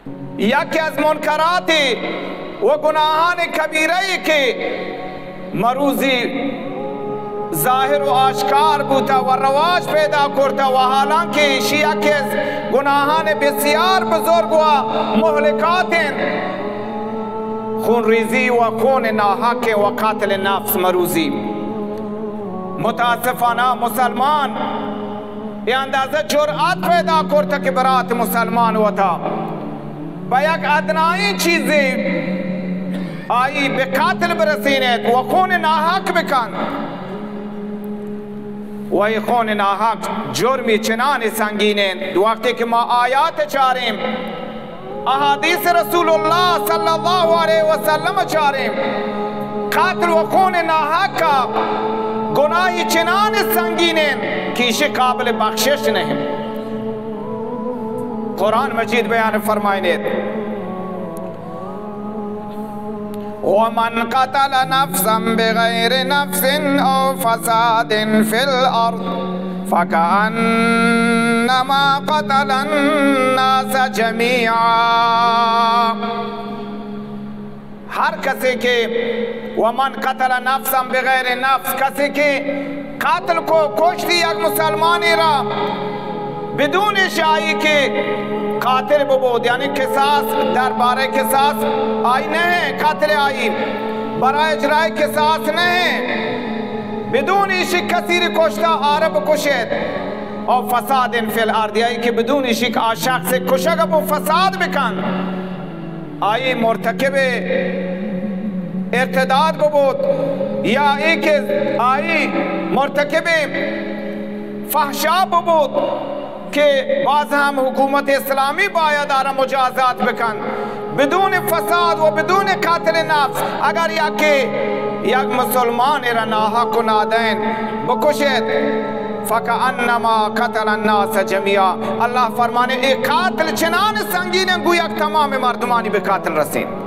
یکے از منکرات و گناہان کبیرہ کہ مروزی ظاہر و آشکار بوتا و رواج پیدا کرتا و حالانکہ ایشی یکے از گناہان بسیار بزرگ و مہلکات انت، خون ریزی و خون ناحق و قتل نفس۔ مروزی متاسفانہ مسلمان اے اندازہ جرأت پیدا کرتا کہ برات مسلمان وتا بہ یک ادنائیں چیزے آئی بہ قتل برسینیت و خون ناحق بکنت۔ و اے خون ناحق جرمی چنان سنگین انت۔ وقتی کہ ما آیات چاریں، احادیث رسول اللہ صلی اللہ علیہ وسلم چاریں، قتل و خون ناحق گناہی چنان سنگین انت کہ ایشی قابل بخشش نہیں۔ قرآن مجید بیان فرمائنیت، ومن قتل نفسا بغير نفس أو فساد في الأرض فكأنما قتل الناس جميعا۔ ہر کسے کہ، ومن قتل نفسا بغیر نفس، کسے کہ قتل کو، کشتی یک مسلمانی را بدون ایش آئی کہ قاتل ببود، یعنی قصاص، دربارہ قصاص آئی نہ ہے، قتل آئی برای اجرای قصاص نہ ہے، بدون ایشی کسی ری کشتا آرا بکشیت، او فساد فی الارض، یعنی کہ بدون ایشی کہ آ شخص کشگ بو فساد بکن، آئی مرتکب ارتداد ببوت یا ای کہ آئی مرتکب فحشا ببوت کہ باز ہم حکومت اسلامی باید آرا مجازات بکن، بدون فساد و بدون قتل نفس۔ اگر یکے یک مسلمان را ناحق و نادین بکشیت، فکأنما قتل الناس جمیعا، اللہ فرمانے اے قتل چنان سنگین گو یک تمام مردمانی بہ قتل رسین۔